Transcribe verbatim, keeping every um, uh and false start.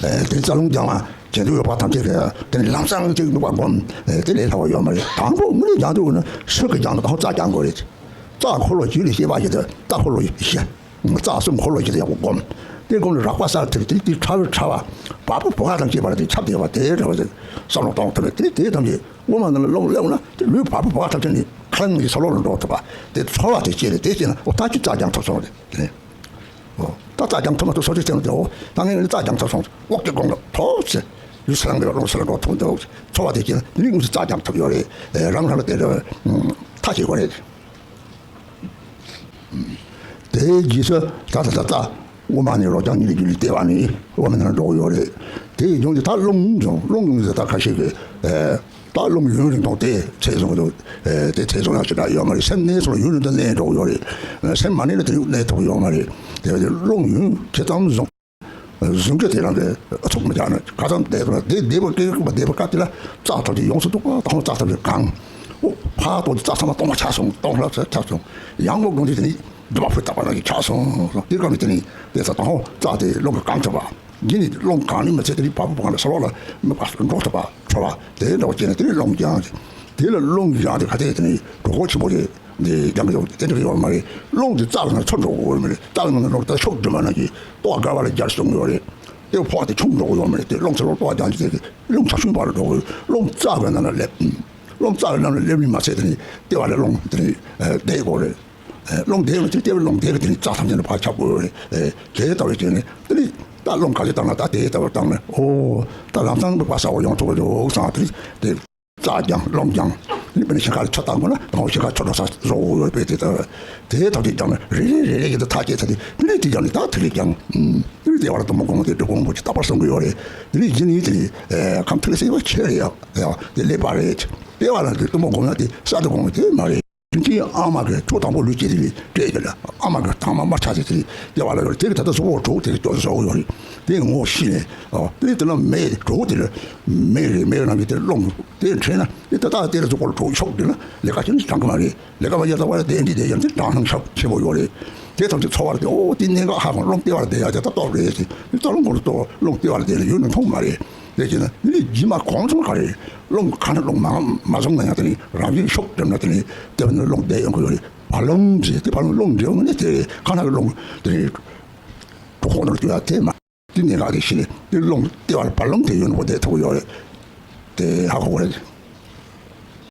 དེ་རྩ་རླུང་སྦྱང་བ་བྱེད་འདོད་ཡོད་པ་ཐམས་ཅད་ཀྱིས་དེ་ནི་ལམ་སང་ཅིག་ནུས་པ་སྒོམ། དེ་ལས་སླ་བ་ཡོད་མ་རེད། དང་པོ་དངོས་གནས་སྦྱང་འདོད་ན་སུ་གིས་སྦྱང་ན་དང་རྩ་སྦྱང་དགོས་རེད། རྩ་འཁོར་ལོ་རྒྱུད་ལ་སྐྱེས་པ་ཞིག་དང་རྩ་འཁོར་ལོ་བཞི། རྩ་གསུམ་འཁོར་ལོ་བཞི་དེ་ཡག་པོ་སྒོམ། དེ་སྒོམ་ནས་རགས་པ་གསར་ཐིག་དེ་དེ་ཕྲ་བའི་ཕྲ་བ་བ་སྤུ་བ་དང་བཅས་པ་རེད། དེ་ཁྱབ་བསྡད་པ་དེ་འདྲ་བ་ཞིག་བསམ་བློ་གཏོང་ཐུབ་པས། དེ་དེ་ཐམས་ཅད་དབུ་མ་ནང་ལ་རླུང་སླེབས་ན་དེ་ལུས་བ་སྤུ་བ་ཐམས་ཅད་ནི་ཁ་ལེན་གྱི་ས་ལོག་ལ་འགྲོ་ཐུབ་པ་དེ་ཚོར་བ་དེ་སྐྱེས་ནས། དེ་སྐྱེས་ན་ཨོ་ད་ཅི་རྩ་སྦྱང་ཐུབ་སོང་རེད། དེ་ནས་ཨོ་ད་རྩ་སྦྱང་ཐུབ་མ་ཐུབ་སོ་སོ་བྱས་ན་དེ་ཨོ་ད་ངས་ནི་རྩ་སྦྱང་ཐུབ་སོང་། ཨོ་དེ་དགོངས་ལ་ཐོབ་ཚེ་ལུས་ས་ལང་གི་རླུང་ས་ལ་འགྲོ་ཐུབ་འདུག་ཚོར་བ་དེ་སྐྱེས་ན་དེ་ནི་དངོས་སུ་རྩ་སྦྱང་ཐུབ་ཡོད་རེད། རང་རང་ལ་དེ་འདྲ་ཐག་བཅད་དགོས་རེད། དེའི་རྗེས་སུ་ད་ད་ད་ད་དབུ་མ་ནས་རོ་རྐྱང་གཉིས་ལ་རྒྱུད་ལ་ལྟེ་བ་ནས་དབུ་མའི་ནང་འགྲོ་གི་ཡོད་རེད། དེའི་ཡོངས་ཀྱི་ད་རླུང་སྦྱོང་། རླུང་སྦྱོང་ཟེར་ད་ཁ་ཤས་ཀྱིས་ཨེ་ད་རླུང་ཡུན་རིང་ཐོག་དེ་ཚད་བཟུང་གི་འདུག་ཨེ་དེ་ཚད་བཟུང་ཡག་ཞེ་དྲག་ཡོད་མ་རེད། སེམས་གནས་སོང་ལ་ཡུན་རིང་དུ་གནས་འགྲོ་གི་ཡོད་རེད། སེམས་མ་གནས་ན་དེ་གནས་ཐུབ་ཀྱི་ཡོད་མ་རེད། དེ་བས་རླུང་ཡུན་ཇི་ཙམ་བཟུང་། གཟུགས་ཀྱི་དེ་རང་གི་ཚུགས་མི་རྒྱག་ན་ག་ཙམ་བསྡད་དགོས་ན། དེ་བསྡད་པ་སྐད་ཀྱི་བསྡད་པ་སྐབས་དེ་ལ་རྩ་ཐམས་ཅད་ཡོངས་སུ་གཏུགས་པ་དང་། རྩ་ཐམས་ཅད་གང་། ཨོ་ཕར་གཏོང་དུས་རྩ་ཚང་མ་སྟོང་པ་ཆགས་སོང་། སྟོང་ལྷབ་ཆགས་སོང་། ཡང་མོ་དགོང་དུས་དེ་ནི་སྒྲིབ་པ་ཕུད་བཏབ་པ་ནང་བཞིན་ཆགས་སོང་། དེ་སྐབས་ནི་དེ་ནི་དེ་ས་དང་ཧོ་རྩ་དེ་རླུང་གིས་གང་ཐུབ་པ། འདི་ནི་རླུང་གང་ནི་མ་ཚད་དེ་ནི་བ་སྤུ་བ་ལ་ས་ལོག་ལ་མི་འགྲོ་ཐུབ་པ་འཕྲོ་བ་དེ་འདྲ་བ་བྱས་ནས་དེ་ནི་རླུང་སྦྱང་། དེ་ལ་རླུང་སྦྱང་དེ་ག་དེ་དེ་ནི་གྲོགས་པོ་ཆེན་པོ་རེད། འདི་སྦྱང་གི་ཡོད། དེ་འདྲ་ཡོད་མ་རེད། རླུང་དེ་རྩ་གི་ནང་ཚུར་འགྲོ་དགོས་མ་རེད། རྩ་གི་ནང་ལོག་ད་ཤུགས་སྒྲིམ་པ་ནང་གི་ལྟོ་བ་བསྒལ་བ་ལ་རྒྱར་གཏོང་གི་ཡོད་རེད། དེ་ཕོག་དེ་ཆུང་འགྲོ་གི་ཡོད་མ་རེད། དེ་རླུང་ཚུར་ལོག་ལྟོ་བ་རྒྱག་རྒྱུ་དེ་རླུང་ཚ་ཤུན་པ་ལ་འགྲོ་གི་ཡོད། རླུང་རྩ་གི་ནང་ལ་སླེབས། རླུང་རྩ་གི་ནང་ལ་སླེབས་ནི་མ་ཚད་དེ་ནི་ལྟེ་བ་ལ་རླུང་དེ་ནི་བསྡད་དགོས་རེད། རླུང་བསྡད་ཡོད་ན་དེ་ལྟེ་བའི་རླུང་དེ་གི་དེ་ནི་རྩ་ཐམས་ཅད་ལ་ཕར་ཁྱབ་དགོས་རེད། དེ་ལྟ་བུ་བྱས་ནས་དེ་ནི་ད་རླུང་ག་ཚོད་བཏང་ན་ད་དེ་ལྟ་བུ་བཏང་ན་ཨོ་ད་ལམ་སང་པ་ས་བ་ཡོང་ཐུབ་ཀྱི་འདུག་བསམ། དེ་ནི་དེ། རྩ་སྦྱང་རླུང་སྦྱང་། ནི་དཔེར་ན་ཤིང་ཁ་ལ་ཆུ་བཏང་དགོས་ན་དང་པོ་ཤིང་ཁ་ཆུ་འགྲོ་ས་བཟོ་དགོས་པས། དེ་ལྟར་དེའི་ཐབས་ཅིག་སྦྱང་ན་རེ་རེ་རེ་རེ་བཞིན་དུ་ཐག་བཅད་ཚར་ཏེ་དེ་ནས་དེ་སྦྱང་ནས་ད་ཐིག་ལེ་སྦྱང་། དེ་ནས་ལྟེ་བ་ལ་གཏུམ་མོ་སྒོམ་དེ་འབྲི་གུང་རིན་པོ་ཆེ་རྟག་པར་གསུང་གི་ཡོད་རེད། དེ་ནས་གཞི་ནས་དེ་ནས་ཁམས་ཐིག་ལེ་སེལ་བ་ཆེ་རེད་ཡ། ཡ་དེ་ཀླད་པ་རེད། ལྟེ་བ་ལ་དེ་གཏུམ་མོ་སྒོམ་ན་དེ་གསར་དུ་སྒོམ་དེ་མ་རེད། དེ་ཨ་མ་གི་ཆུ་དང་པོ་ལུས་སྐྱེས་དེ་ལས་སྤྲད་ཀྱི་ལ་ཨ་མ་གི་ཐང་མ་མར་ཆགས་ཚེ་དེ་ལྟེ་བ་ལ་ཡོད་རེད། དེ་གི་ད་ལྟ་གཟུགས་པོ་གྲོགས་དེ་གི་སྐྱོ་ས་བཟོ་གི་ཡོད་རེད། དེ་ངོ་ཤེས་ནས་ཨོ་དེ་དེ་ལ་མེ་གྲོགས་དེ་ལ་མེ་རེད། མེ་རང་གི་དེ་རླུང་དེ་འཕྲད་ན་དེ་ད་ལྟ་དེ་ལ་གཟུགས་པོ་ལ་གྲོགས་ཤོག་དེ་ན་ལས་ཀ་ཅི་ནས་དྲང་གི་མ་རེད། ལས་ཀ་མ་བྱས་ད་བར་དེ་འདི་དེ་ཡང་དེ་དྲང་སྣང་ཤུགས་ཆེན་པོ་ཡོད་རེད། དེ་ཐམས་ཅད་ཚོར་བ་རེད། དེ་ཨོ་དེ་གནད་འགག་ཧ་གོ། རླུང་ལྟེ་བ་ལ་བསྡད་ཡག་དེ་ད་སྟོབས་རེད་ཟེར། དེ་ད་རླུང་གོང་དུ་གཏོང་། རླུང་ལྟེ་བ་ལ་བསྡད་ན་ཡུན་རིང་ཐུང་མ་རེད། དེ་བྱས་ན་འདི་ནི་རྗེས་མ་གོང་ཚང་ག་རེ་རེད། རླུང་ག་འདྲ་རླུང་མ་མ་བཟུང་ན་ཡང་དེ་ནི་རང་བཞིན་ཤུགས་སྒྲིམ་ན་དེ་ནི་ལྟེ་བ་ནས་རླུང་བསྡད་ཡོང་གི་ཡོད་རེད། བ་རླུང་ཟེར་དེ་བ་རླུང་རླུང་འདྲེས་ཡོང་ནས་དེ་ག་འདྲ་གི་རླུང་དེ་ནི་གྲོད་ཁོག་ནང་ལ་སྐྱོད་ཡག་དེ་མ། དེ་གནད་འགག་དེ་ཤེས་ནས་དེ་རླུང་ལྟེ་བ་ལ་བ་རླུང་དེ་ཡོད་ནོ་བསྡད་ཐུབ་ཀྱི་ཡོད་རེད། དེ་ཧ་གོ་གི་རེད།